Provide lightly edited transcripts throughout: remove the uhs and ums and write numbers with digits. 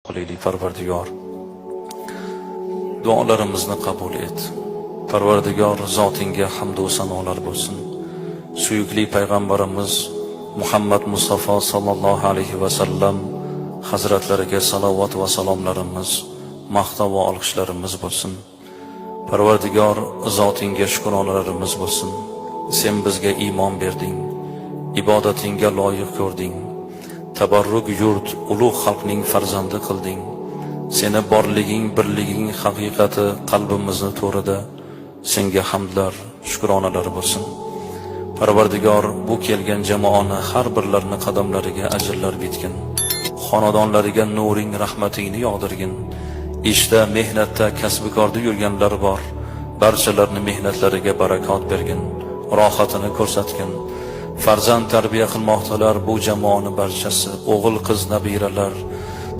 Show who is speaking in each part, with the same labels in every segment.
Speaker 1: Qilaylik. Parvardigor, duolarimizni qabul et. Parvardigor zotingga hamdu sanolar bo'lsin. Suyukli payg'ambarimiz Muhammad Mustafa sallallohu alayhi va sallam hazratlariga salovat va salomlarimiz, maqtov va olqishlarimiz bo'lsin. Parvardigor zotingga shukronalarimiz bo'lsin. Sen bizga iymon berding, ibodatingga loyiq ko'rding. Tabarruk yurt, ulug' xalqning farzandi qilding. Seni borliging, birliging haqiqati qalbimizni to'rida. Senga hamdlar, shukronalar bo'lsin. Parvardigor, bu kelgan jamoani har birlarini qadamlariga ajrlar bitgin. Xonadonlariga nuring, rahmatingni yog'dirgin. Ishda, mehnatda, kasbikorda yurganlar bor. Barchalarini mehnatlariga barakot bergin. Rohatini ko'rsatgin. Farzand tarbiya qilmoqdalar bu jamoani barchasi, o'g'il, qiz, nabiralar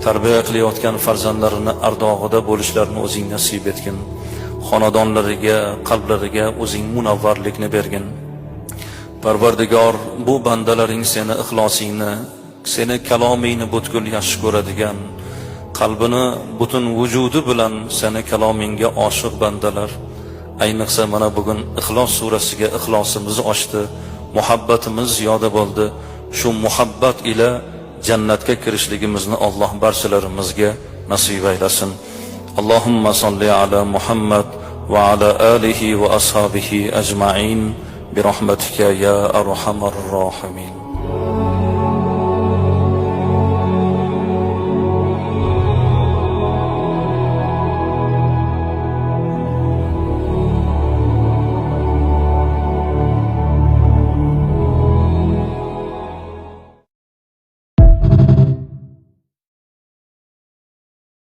Speaker 1: tarbiya qilayotgan farzandlarini ardog'ida bo'lishlarini o'zing nasib etgin. Xonadonlariga, qalblariga o'zing munavvarlikni bergin. Parvardigor, bu bandalaring seni ixlosingni, seni kalomingni butkul yaxshi ko'radigan, qalbini butun vujudi bilan seni kalomingga oshiq bandalar. Ayniqsa mana bugun Ixlos surasiga ixlosimiz oshdi, muhabbatimiz ziyoda bo'ldi. Shu muhabbat ila jannatga kirishligimizni Alloh barchalarimizga nasib aylasin. Allohumma solli ala Muhammad va ala alihi va ashabihi ajma'in bi rahmatika ya arhamar rohimin.